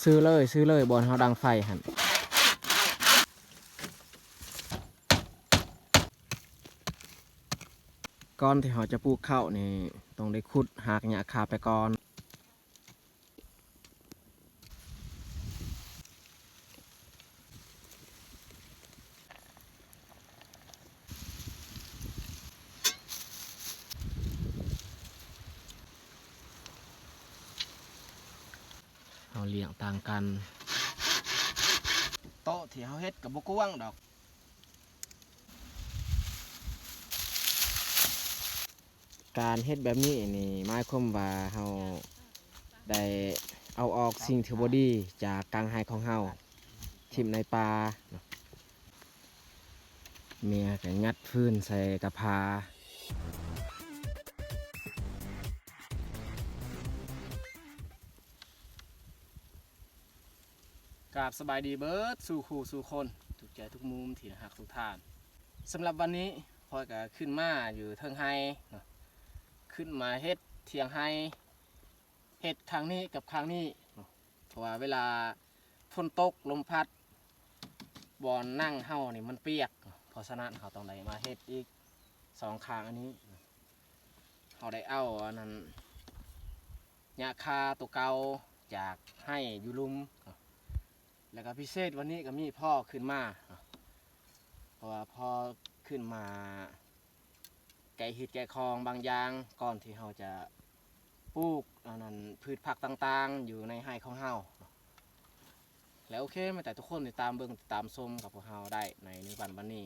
ຊື້ເລີຍ ຊື້ເລີຍ ບ່ອນເຮົາດັງໄຟຫັ້ນ. ກ່ອນທີ່ເຮົາຈະປູກເຂົ້ານີ້ ຕ້ອງໄດ້ຂຸດຮາກຫຍ້າຄາໄປກ່ອນ. ເຮົາລ້ຽງຕ່າງກັນ. ໂຕະທີ່ເຮົາເຮັດກໍບໍ່ກວ້າງດອກ. ການເຮັດແບບນີ້ນີ້ ໝາຍຄວາມວ່າເຮົາໄດ້ເອົາອອກສິ່ງທີ່ບໍ່ດີຈາກກາງໄຮ່ຂອງເຮົາ ຖິ້ມໃນປ່າເນາະ. ເມຍກໍຍັດຟືນໃສ່ກະພາ. ກາບສະບາຍດີເບິດສູ່ຄູ່ສູ່ຄົນ ທຸກໃຈທຸກມຸມທີ່ຮັກທຸກທ່ານ. ສຳລັບວັນນີ້ຂ້ອຍກໍຂຶ້ນມາຢູ່ເທິງໄຮ່ເນາະ ຂຶ້ນມາເຮັດຖຽງໄຮ່ ເຮັດຂ້າງນີ້ກັບຂ້າງນີ້ເນາະ ເພາະວ່າເວລາຝົນຕົກລົມພັດ ບ່ອນນັ່ງເຮົານີ້ມັນປຽກ ເພາະສະນັ້ນເຮົາຕ້ອງໄດ້ມາເຮັດອີກສອງຂ້າງອັນນີ້. ເຮົາໄດ້ເອົາອັນນັ້ນ ຫຍ້າຄາໂຕເກົ່າຈາກໄຮ່ຢູ່ລຸ່ມ ແລ້ວກໍພິເສດວັນນີ້ກໍມີພໍ່ຂຶ້ນມາ ເພາະວ່າພໍ່ຂຶ້ນມາແກະເຫັດແກະຂອງບາງຢ່າງ ກ່ອນທີ່ເຮົາຈະປູກອັນນັ້ນ ພືດຜັກຕ່າງໆຢູ່ໃນໄຮ່ຂອງເຮົາ. ແລ້ວໂອເຄ ມາໃຫ້ທຸກຄົນຕິດຕາມເບິ່ງ ຕິດຕາມຊົມກັບພວກເຮົາໄດ້ໃນ ໃນວັນ ວັນນີ້.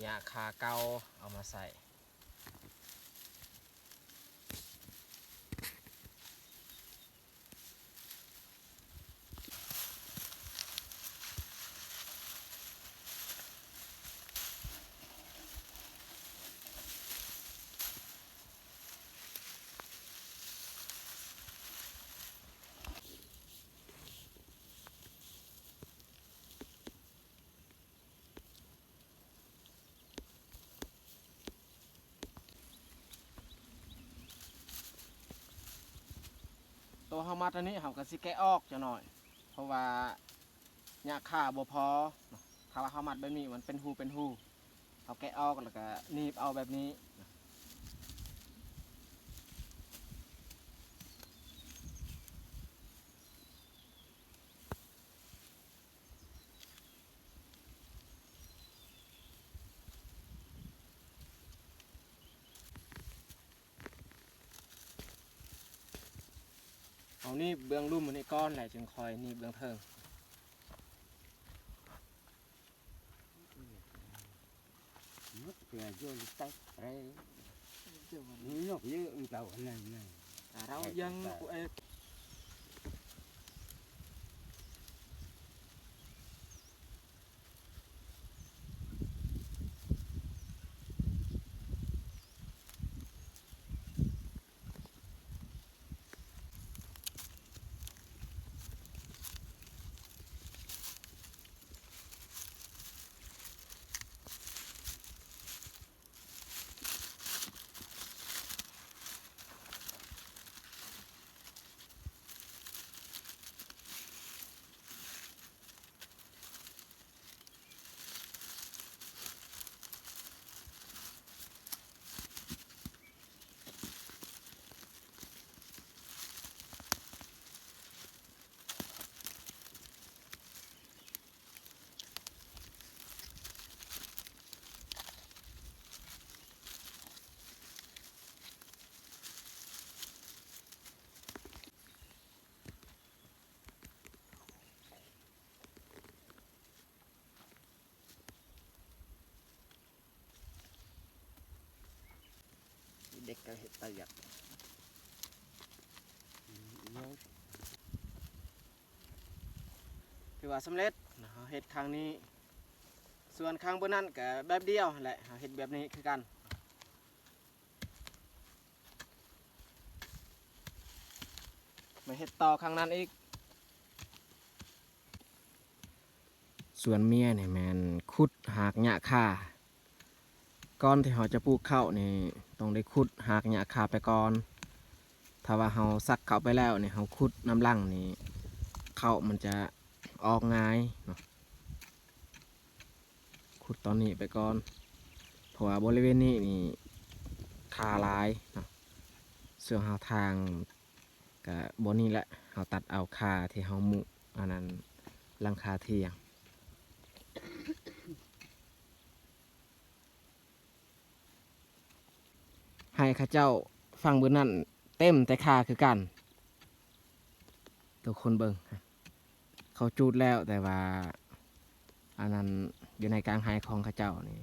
ຫຍ້າຄ່າເກົ່າເອົາມາໃສ່. ໂຕເຮົາມັດອັນນີ້ ເຮົາກໍຊິແກະອອກຈັກໜ້ອຍ ເພາະວ່າຫຍ້າຄ່າບໍ່ພໍ. ຖ້າວ່າເຮົາມັດແບບນີ້ ມັນເປັນຮູເປັນຮູ ເຮົາແກະອອກ ແລ້ວກໍໜີບເອົາແບບນີ້. ເອົາໜີບເບື້ອງລຸ່ມອັນນີ້ກ່ອນ ແລ້ວຈຶ່ງຄ່ອຍໜີບເບື້ອງເທິງ. ເດັກກໍເຮັດຕາຢາກ ຖືວ່າສຳເລັດເນາະ ເຮົາເຮັດຄັ້ງນີ້. ສ່ວນຄັ້ງເບິ່ງນັ້ນກໍແບບດຽວຫັ້ນແຫຼະ ເຮົາເຮັດແບບນີ້ຄືກັນ. ມາເຮັດຕໍ່ຄັ້ງນັ້ນອີກ. ສ່ວນເມຍນີ້ແມ່ນຂຸດຮາກຫຍ້າຄ່າ. ກ່ອນທີ່ເຮົາຈະປູກເຂົ້ານີ້ ຕ້ອງໄດ້ຂຸດຮາກຫຍ້າຄ່າໄປກ່ອນ. ຖ້າວ່າເຮົາສັກເຂົ້າໄປແລ້ວນີ້ ເຮົາຂຸດນຳຫຼັງນີ້ ເຂົ້າມັນຈະອອກງ່າຍເນາະ. ຂຸດຕອນນີ້ໄປກ່ອນ ເພາະວ່າບໍລິເວນນີ້ນີ້ຄ່າຫຼາຍເນາະ. ສ່ວນເຮົາທາງກະບ່ອນນີ້ແຫຼະ ເຮົາຕັດເອົາຄ່າທີ່ເຮົາມຸ ອັນນັ້ນ ຫຼັງຄາຖຽງ. ໄຮ່ເຂົາເຈົ້າຝັ່ງບຶດນັ້ນເຕັມແຕ່ຄ່າຄືກັນ. ທຸກຄົນເບິ່ງ ເຂົາຈູດແລ້ວ ແຕ່ວ່າ ອັນນັ້ນ ຢູ່ໃນກາງໄຮ່ຂອງເຂົາເຈົ້ານີ້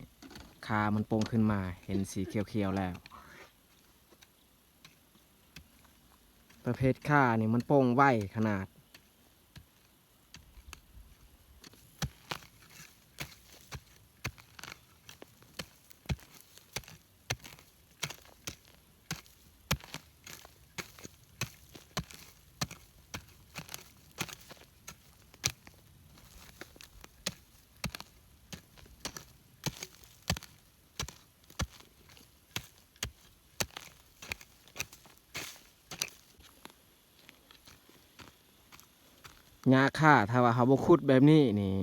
ຄ່າມັນໂປ່ງຂຶ້ນມາ ເຫັນສີຂຽວໆແລ້ວ. ປະເພດຄ່ານີ້ມັນໂປ່ງໄວຂະໜາດ. ຫຍ້າຄ່າ ຖ້າວ່າເຮົາບໍ່ຂຸດແບບນີ້ນີ້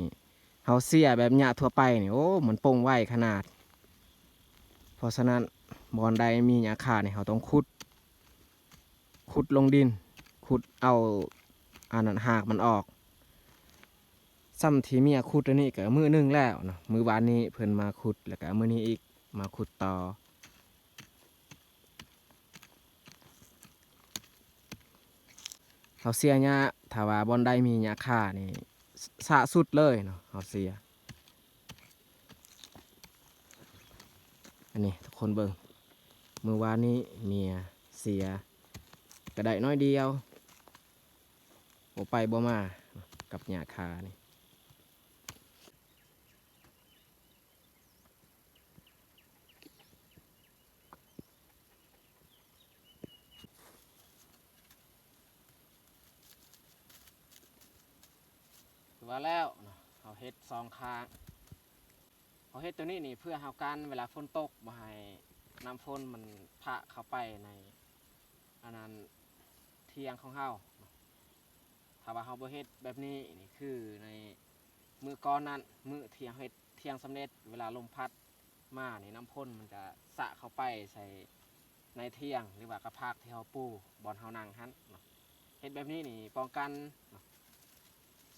ເຮົາເສຍແບບຫຍ້າທົ່ວໄປນີ້ ໂອ້ ມັນໂປ່ງໄວຂະໜາດ. ເພາະສະນັ້ນ ບ່ອນໃດມີຫຍ້າຄ່ານີ້ ເຮົາຕ້ອງຂຸດ ຂຸດລົງດິນ ຂຸດເອົາ ອັນນັ້ນ ຮາກມັນອອກ. ສ່ຳທີ່ເມຍຂຸດອັນນີ້ກໍມື້ໜຶ່ງແລ້ວເນາະ ມື້ວານນີ້ເພິ່ນມາຂຸດ ແລ້ວກໍມື້ນີ້ອີກມາຂຸດຕໍ່. ເຮົາເສຍຫຍ້າ ຖ້າວ່າບ່ອນໃດມີຫຍ້າຄ່ານີ້ ຊະ ຊະສຸດເລີຍເນາະ ເຮົາເສຍ. ອັນນີ້ທຸກຄົນເບິ່ງ ມື້ວານນີ້ເມຍເສຍ ກະໄດ້ໜ້ອຍດຽວ ບໍ່ໄປບໍ່ມາກັບຫຍ້າຄານີ້. ຄືວ່າແລ້ວເນາະ ເຮົາເຮັດສອງຂ້າງ ເຮົາເຮັດໂຕນີ້ນີ້ເພື່ອເຮົາກັນເວລາຝົນຕົກ ບໍ່ໃຫ້ນ້ຳຝົນມັນພະເຂົ້າໄປໃນ ອັນນັ້ນ ຖຽງຂອງເຮົາເນາະ. ຖ້າວ່າເຮົາບໍ່ເຮັດແບບນີ້ນີ້ ຄືໃນມື້ກ່ອນນັ້ນ ມື້ທີ່ເຮົາເຮັດຖຽງສຳເລັດ ເວລາລົມພັດມານີ້ ນ້ຳຝົນມັນຈະສະເຂົ້າໄປໃສ່ໃນຖຽງ ຫຼືວ່າກະພາກທີ່ເຮົາປູ ບ່ອນເຮົານັ່ງຫັ້ນເນາະ. ເຮັດແບບນີ້ນີ້ປ້ອງກັນເນາະ.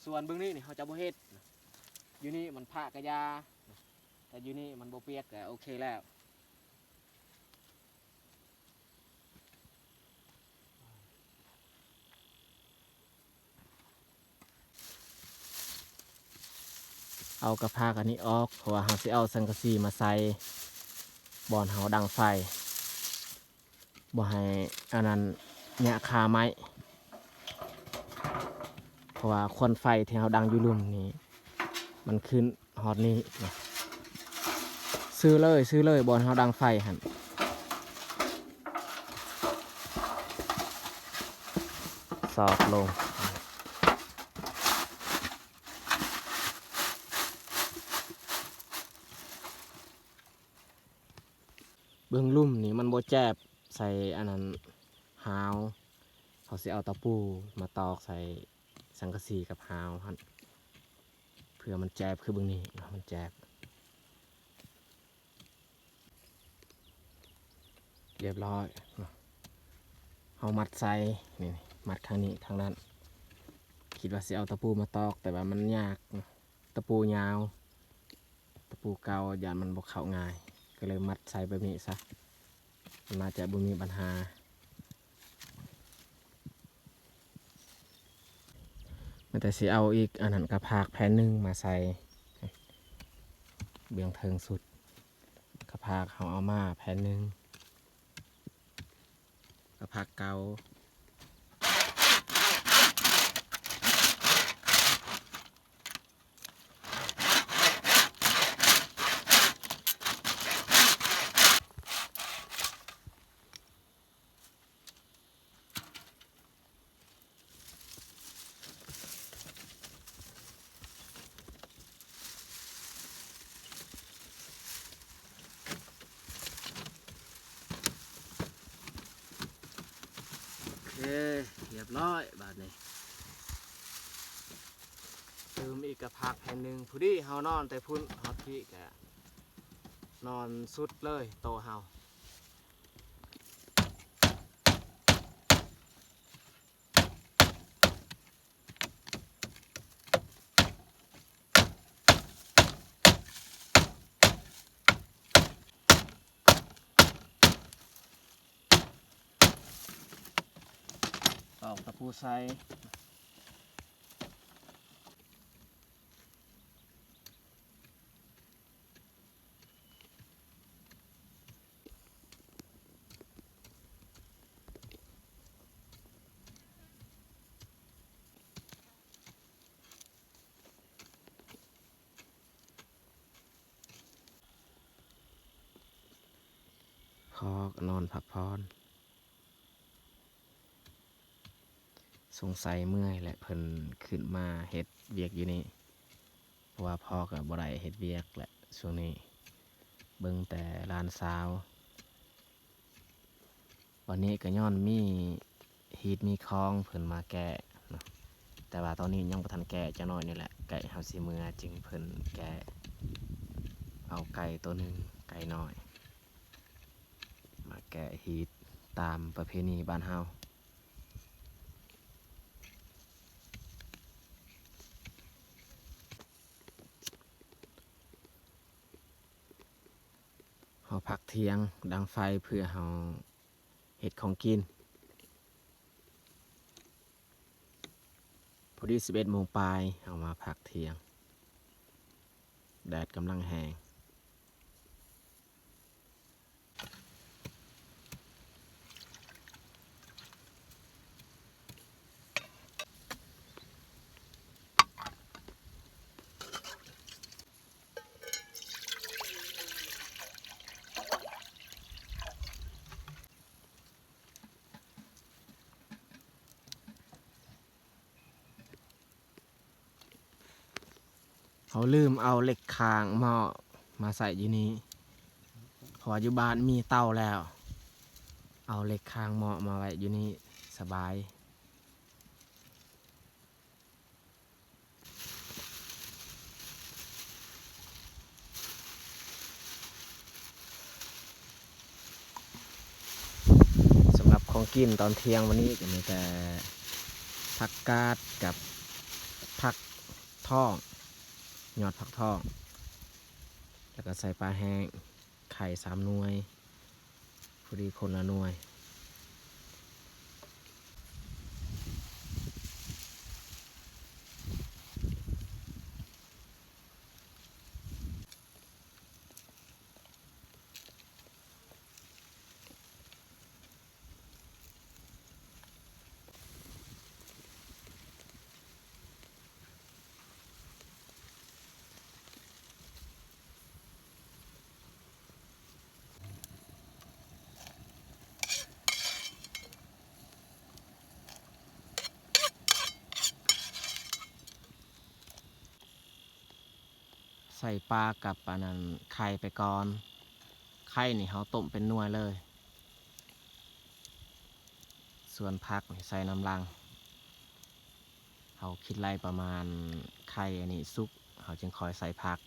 ສ່ວນເບື້ອງນີ້ນີ້ເຮົາຈະບໍ່ເຮັດເນາະ. ຢູ່ນີ້ມັນພະກະຢ່າເນາະ ແຕ່ຢູ່ນີ້ມັນບໍ່ປຽກກະໂອເຄແລ້ວ. ເອົາກະພາກອັນນີ້ອອກ ເພາະວ່າເຮົາຊິເອົາສັງກະສີມາໃສ່ບ່ອນເຮົາດັງໄຟ ບໍ່ໃຫ້ອັນນັ້ນ ຫຍ້າຄາໄມ້ ເພາະວ່າຄວັນໄຟທີ່ເຮົາດັງຢູ່ລຸ່ມນີ້ ມັນຂຶ້ນຮອດນີ້ນະ. ຊື້ເລີຍ ຊື້ເລີຍ ບ່ອນເຮົາດັງໄຟຫັ້ນ ສອດລົງ. ເບິ່ງລຸ່ມນີ້ມັນບໍ່ແຈບໃສ່ອັນນັ້ນ ຮາວ ເຮົາຊິເອົາຕະປູມາຕອກໃສ່ສັງກະສີກັບຮາວຫັ້ນ ເພື່ອມັນແຈບ ຄືເບິ່ງນີ້ເນາະ ມັນແຈບ. ຮຽບຮ້ອຍເນາະ ເຮົາມັດໃສ່ນີ້ ມັດຂ້າງນີ້ຂ້າງນັ້ນ. ຄິດວ່າຊິເອົາຕະປູມາຕອກ ແຕ່ວ່າມັນຍາກເນາະ ຕະປູຍາວ ຕະປູເກົ່າ ຢ້ານມັນບໍ່ເຂົ້າງ່າຍ ກໍເລີຍມັດໃສ່ແບບນີ້ຊະ ມັນໜ້າຈະບໍ່ມີບັນຫາ. ແຕ່ຊິເອົາອີກອັນນັ້ນ ກະພາກແຜ່ນໜຶ່ງມາໃສ່ເບື້ອງເທິງສຸດ. ກະພາກເຮົາເອົາມາແຜ່ນໜຶ່ງ ກະພາກເກົ່າ. ໂອເຄ ຮຽບຮ້ອຍບາດນີ້. ຕື່ມອີກກະພາກແຜ່ນໜຶ່ງ ພໍດີເຮົານອນແຕ່ພຸ້ນຮອດພີ້ກະນອນສຸດເລີຍໂຕະເຮົາ. ຕອກຕະປູໃສ່. ພໍ່ກໍນອນພັກຜ່ອນ ສົງໄສເມື່ອຍແຫຼະ ເພິ່ນຂຶ້ນມາເຮັດວຽກຢູ່ນີ້ ເພາະວ່າພໍ່ກໍບໍ່ໄດ້ເຮັດວຽກແຫຼະຊ່ວງນີ້ ເບິ່ງແຕ່ຫຼານສາວ. ວັນນີ້ກໍຍ້ອນມີຮີດມີຄອງເພິ່ນມາແກະເນາະ ແຕ່ວ່າຕອນນີ້ຍັງບໍ່ທັນແກະ ຈັກໜ້ອຍນີ້ແຫຼະ ໃກ້ເຮົາຊິເມືອຈຶ່ງເພິ່ນແກະ. ເອົາໄກ່ໂຕໜຶ່ງ ໄກ່ນ້ອຍ ມາແກະຮີດຕາມປະເພນີບ້ານເຮົາ. ເຮົາພັກທ່ຽງດັງໄຟເພື່ອເຮົາເຮັດຂອງກິນ. ພໍດີສິບເອັດໂມງປາຍ ເຮົາມາພັກທ່ຽງ ແດດກຳລັງແຮງ. ເຮົາລືມເອົາເຫຼັກຄາງໝໍ້ມາໃສ່ຢູ່ນີ້ ເພາະວ່າຢູ່ບ້ານມີເຕົາແລ້ວ ເອົາເຫຼັກຄາງໝໍ້ມາໄວ້ຢູ່ນີ້ສະບາຍ. ສຳລັບຂອງກິນຕອນທ່ຽງວັນນີ້ກໍມີແຕ່ຜັກກາດກັບຜັກທອງ ຍອດຜັກທອງ ແລ້ວກໍໃສ່ປາແຫ້ງ ໄຂ່ສາມໜ່ວຍ ພໍດີຄົນລະໜ່ວຍ. ໃສ່ປາກັບອັນນັ້ນໄຂ່ໄປກ່ອນ. ໄຂ່ນີ້ເຮົາຕົ້ມເປັນໜ່ວຍເລີຍ ສ່ວນຜັກນີ້ໃສ່ນຳຫຼັງ. ເຮົາຄິດໄລ່ປະມານໄຂ່ອັນນີ້ສຸກ ເຮົາຈຶ່ງຄ່ອຍໃສ່ຜັກ.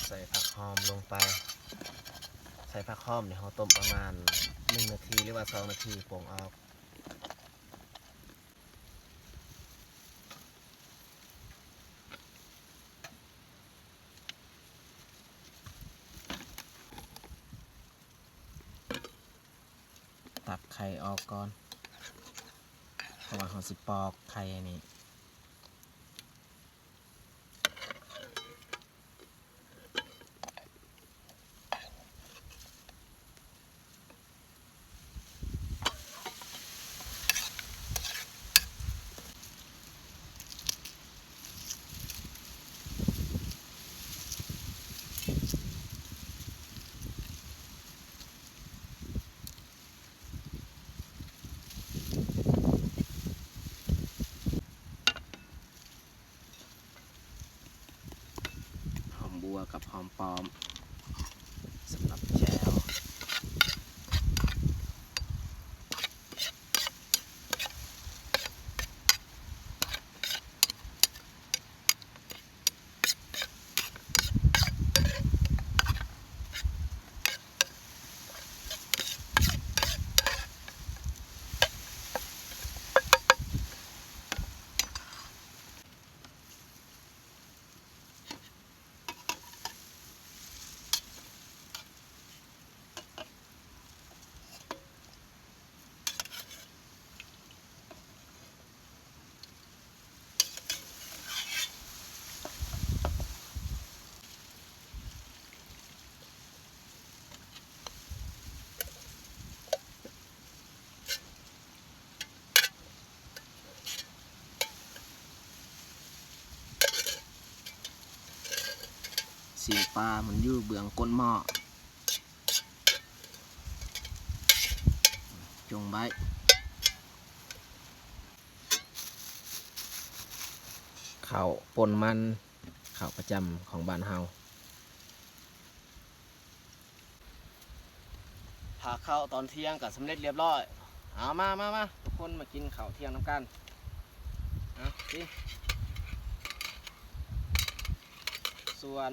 ໃສ່ຜັກຫອມລົງໄປ. ໃສ່ຜັກຫອມນີ້ເຮົາຕົ້ມປະມານໜຶ່ງນາທີ ຫຼືວ່າສອງນາທີ ປົງອອກ. ຕັດໄຂ່ອອກກ່ອນ ເພາະວ່າເຮົາຊິປອກໄຂ່ອັນນີ້. ຫອມບົ່ວກັບຫອມປ້ອມ ສຳລັບແຈ່ວ. ຊີ້ນປາມັນຢູ່ເບື້ອງກົ້ນໝໍ້ ຈົ່ງໄວ້. ເຂົ້າປົ່ນມັນ ເຂົ້າປະຈຳຂອງບ້ານເຮົາ. ຖ້າເຂົ້າຕອນທ່ຽງກໍສຳເລັດລຽບຮ້ອຍ. ເອົາ ມາ ມາ ມາ ທຸກຄົນມາກິນເຂົ້າທ່ຽງນຳກັນ. ເອົາ ຊິ ສ່ວນ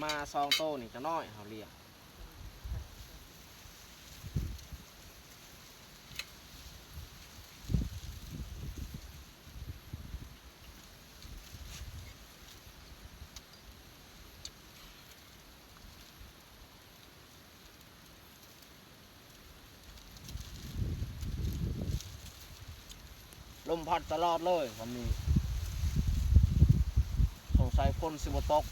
ມາສອງໂຕນີ້ ຈະນ້ອຍເຮົາລ້ຽງ. ລົມພັດຕະຫຼອດເລີຍວັນນີ້ ສົງໄສຝົນຊິບໍ່ຕົກ.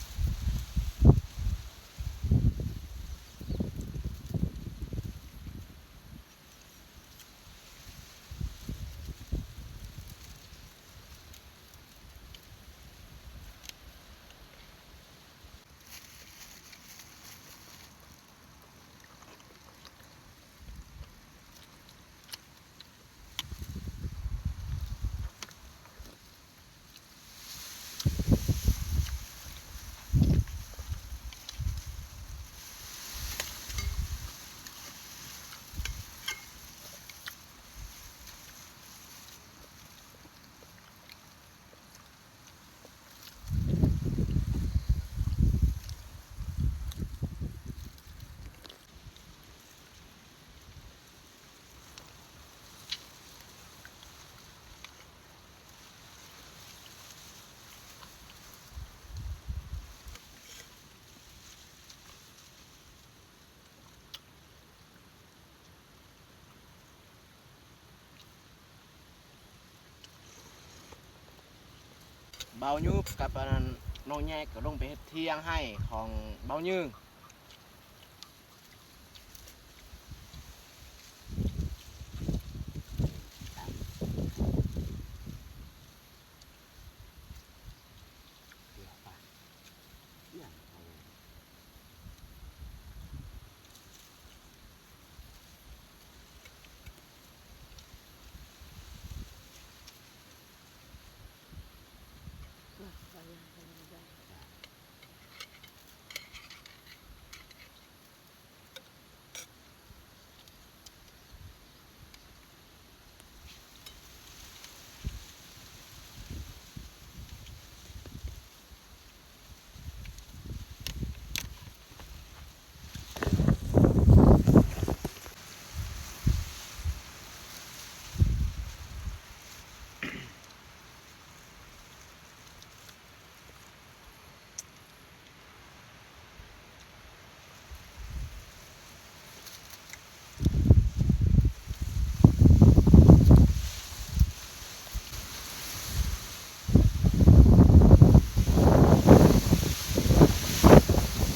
ບ່າວຍືບກັບອັນນັ້ນ ນ້ອງແຍກກໍລົງໄປເຮັດຖຽງໄຮ່ຂອງບ່າວຍືບ.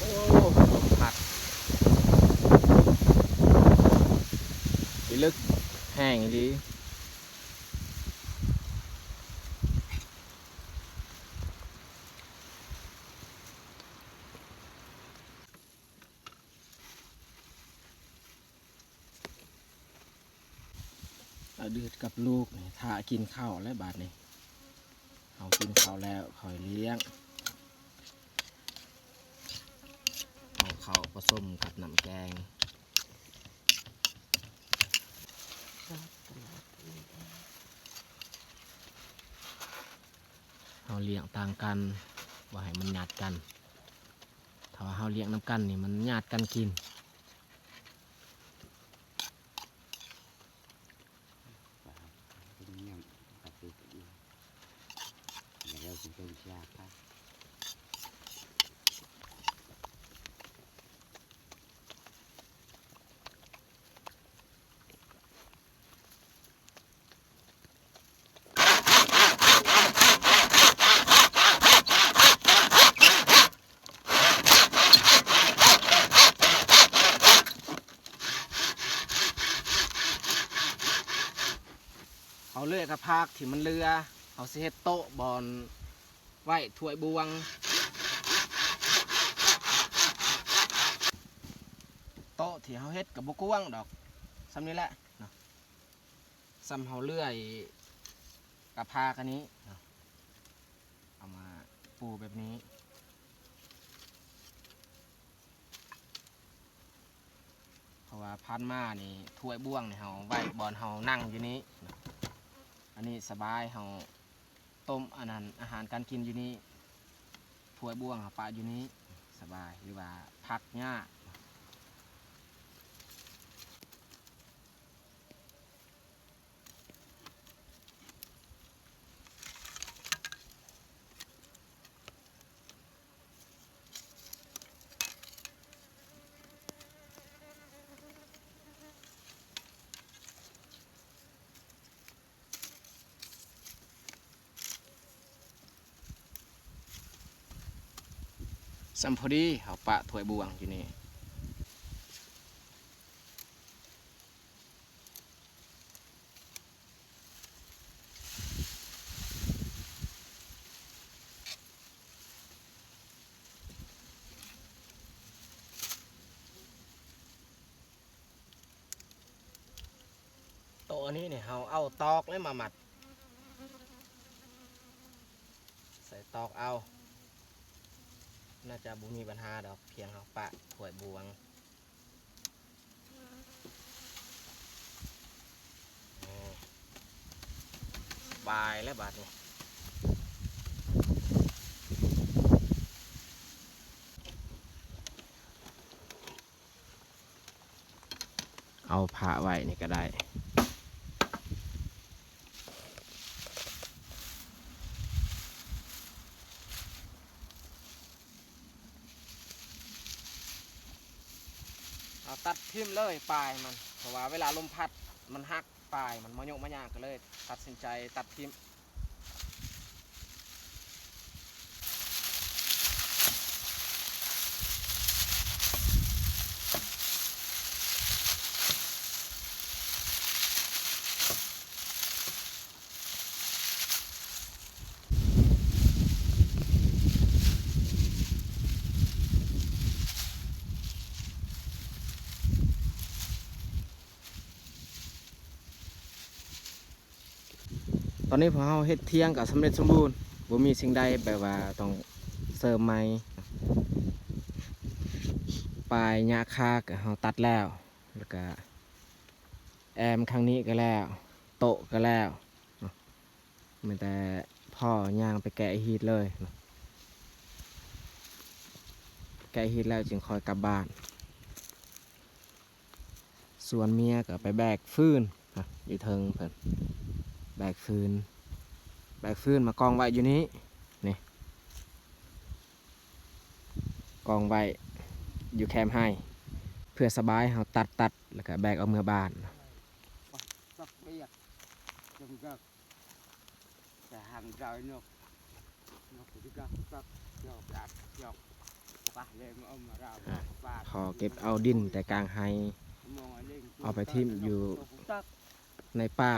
ໂອ້ ລົມພັດ ພິລຶກແຮງອີ່ຫຼີ. ອາ ເດືອດກັບລູກນີ້ ຖ້າກິນເຂົ້າແລ້ວບາດນີ້. ເຮົາກິນເຂົ້າແລ້ວຄ່ອຍລ້ຽງ. ເອົາເຂົ້າປະສົມກັບນ້ຳແກງ. ເຮົາລ້ຽງຕ່າງກັນ ບໍ່ໃຫ້ມັນຍາດກັນ. ຖ້າວ່າເຮົາລ້ຽງນຳກັນນີ້ ມັນຍາດກັນກິນ. ເຮົາເລືອກກະພາກທີ່ມັນເຫຼືອ ເຮົາຊິເຮັດໂຕະບ່ອນໄວ້ຖ້ວຍບ່ວງ. ໂຕະທີ່ເຮົາເຮັດກໍບໍ່ກວ້າງດອກ ສ່ຳນີ້ແຫຼະເນາະ. ສ່ຳເຮົາເລື່ອຍກະພາກອັນນີ້ເນາະ ເອົາມາປູແບບນີ້. ເພາະວ່າຜ່ານມານີ້ ຖ້ວຍບ່ວງນີ້ເຮົາໄວ້ບ່ອນເຮົານັ່ງຢູ່ນີ້ເນາະ. ອັນນີ້ສະບາຍ ເຮົາຕົ້ມອັນນັ້ນ ອາຫານການກິນຢູ່ນີ້ ຖ້ວຍບ່ວງເຮົາປະຢູ່ນີ້. ສະບາຍ ຫຼືວ່າພັກຫຍ້າ. ສ່ຳພໍດີ ເຮົາປະຖ້ວຍບວງຢູ່ນີ້. ໂຕະອັນນີ້ນີ້ ເຮົາເອົາຕອກແລ້ວມາມັດ ໃສ່ຕອກເອົາ ໜ້າຈະບໍ່ມີບັນຫາດອກ ພຽງເຮົາປະຖ້ວຍບວງ. ສະບາຍແລ້ວບາດນີ້ ເອົາພະໄວ້ນີ້ກະໄດ້. ເຮົາຕັດຖິ້ມເລີຍປາຍມັນ ເພາະວ່າເວລາລົມພັດມັນຫັກ ປາຍມັນມາໂຍະມາຍາງ ກະເລີຍຕັດສິນໃຈຕັດຖິ້ມ. ຕອນນີ້ພວກເຮົາເຮັດຖຽງກະສຳເລັດສົມບູນ ບໍ່ມີສິ່ງໃດແບບວ່າຕ້ອງເສີມໃໝ່. ປາຍຫຍ້າຄາກະເຮົາຕັດແລ້ວ ແລ້ວກະແອ້ມຂ້າງນີ້ກະແລ້ວ ໂຕະກະແລ້ວ ມີແຕ່ພໍຍ່າງໄປແກະຮີດເລີຍ ແກະຮີດແລ້ວຈຶ່ງຄ່ອຍກັບບ້ານ. ສ່ວນເມຍກະໄປແບກຟືນ ຢູ່ເທິງເພິ່ນ ແບກຟືນ ແບກຟືນມາກອງໄວ້ຢູ່ນີ້ ນີ້ ກອງໄວ້ຢູ່ແຄມໄຮ່ ເພື່ອສະບາຍ ເຮົາຕັດ ຕັດ ແລ້ວກະແບກເອົາເມືອບ້ານ. ພໍເກັບເອົາດິນແຕ່ກາງໄຮ່ ເອົາໄປຖິ້ມຢູ່ໃນປ່າ.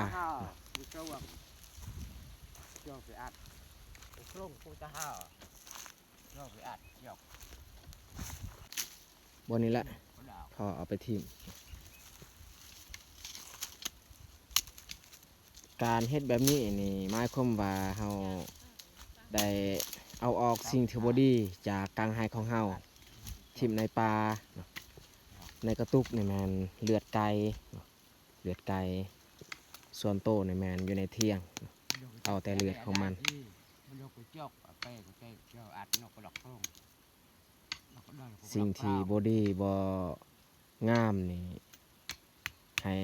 ບ່ອນນີ້ແຫຼະ ພໍ່ເອົາໄປຖິ້ມ. ການເຮັດແບບນີ້ນີ້ ໝາຍຄວາມວ່າເຮົາໄດ້ເອົາອອກສິ່ງທີ່ບໍ່ດີຈາກກາງໄຮ່ຂອງເຮົາ ຖິ້ມໃນປ່າເນາະ. ໃນກະຕຸກນີ້ແມ່ນເລືອດໄກ່ເນາະ ເລືອດໄກ່ ສ່ວນໂຕນີ້ແມ່ນຢູ່ໃນຖຽງ ເອົາແຕ່ເລືອດຂອງມັນ. ສິ່ງທີ່ບໍ່ດີບໍ່ງາມນີ້ ໃຫ້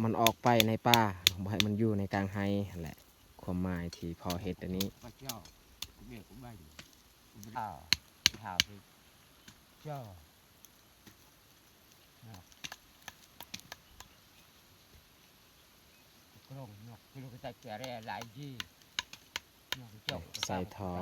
ມັນອອກໄປໃນປ່າ ບໍ່ໃຫ້ມັນຢູ່ໃນກາງໄຮ່ຫັ້ນແຫຼະ ຄວາມໝາຍທີ່ພໍ່ເຮັດອັນນີ້. ໃສ່ທໍ່.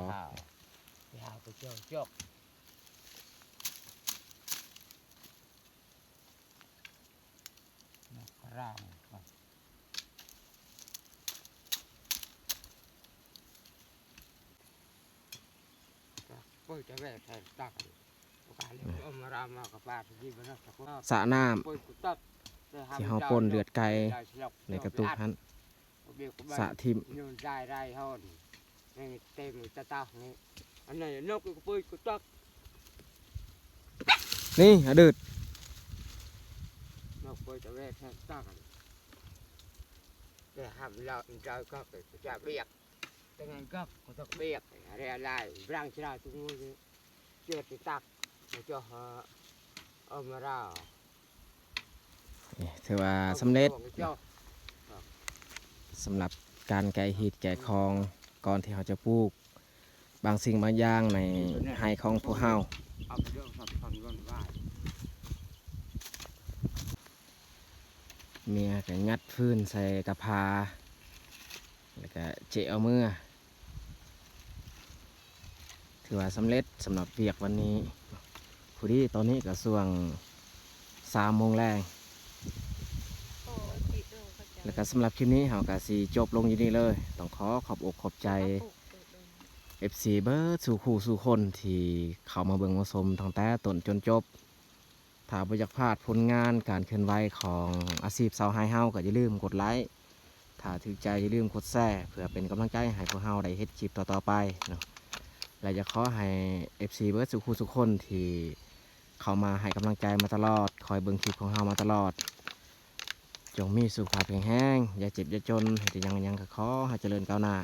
ສະນ້ຳທີ່ເຮົາປົ່ນເລືອດໄກ່ໃນກະຕຸກຫັ້ນ ສະຖິ້ມ. ນີ້ ອະດືດ ແຕ່ຫ້າມເລົ່າ ເຈົ້າກໍໄປຈັບວຽກ ແຕ່ງານກໍບໍ່ຕ້ອງວຽກ ແລະຫຼາຍບາງຊາວທຸກມື້ນີ້ ເຈົ້າຊິຕັກ ເຈົ້າ ເອົາມາລາວ ນີ້ຖືວ່າສຳເລັດ ເຈົ້າ ສຳລັບການແກະຮີດແກະຄອງ ກ່ອນທີ່ເຮົາຈະປູກບາງສິ່ງບາງຢ່າງໃນໄຮ່ຂອງພວກເຮົາ. ເມຍກໍຍັດຟືນໃສ່ກະພາ ແລ້ວກໍເຈາະເອົາເມືອ. ຖືວ່າສຳເລັດສຳລັບວຽກວັນນີ້. ພໍດີຕອນນີ້ກໍຊ່ວງສາມໂມງແລງ. ແລ້ວກໍສຳລັບຄລິບນີ້ເຮົາກໍຊິຈົບລົງຢູ່ນີ້ເລີຍ. ຕ້ອງຂໍຂອບອົກຂອບໃຈ ເອັຟຊີ ເບິດສູ່ຄູ່ສູ່ຄົນທີ່ເຂົ້າມາເບິ່ງມາຊົມຕັ້ງແຕ່ຕົ້ນຈົນຈົບ. ຖ້າບໍ່ຢາກພາດຜົນງານການເຄື່ອນໄຫວຂອງອາຊີບຊາວໄຮ່ເຮົາ ກໍຢ່າລືມກົດໄລ ຖ້າຖືກໃຈຢ່າລືມກົດແຊ ເພື່ອເປັນກຳລັງໃຈໃຫ້ພວກເຮົາໄດ້ເຮັດຄລິບຕໍ່ໆໄປເນາະ. ແລະ ຢາກຂໍໃຫ້ ເອັຟຊີ ເບິດສູ່ຄູ່ສູ່ຄົນທີ່ເຂົ້າມາໃຫ້ກຳລັງໃຈມາຕະຫຼອດ ຄອຍເບິ່ງຄລິບຂອງເຮົາມາຕະຫຼອດ ຈົ່ງມີສຸຂະພາບແຂງແຮງ ຢ່າເຈັບຢ່າຈົນ ເຮັດຫຍັງຫຍັງກໍຂໍໃຫ້ຈະເລີນກ້າວໜ້າ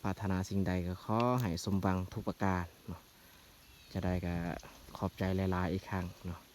ປາດຖະໜາສິ່ງໃດກໍຂໍໃຫ້ສົມຫວັງທຸກປະການເນາະ. ຈະໄດ້ກໍຂອບໃຈຫຼາຍໆອີກຄັ້ງເນາະ.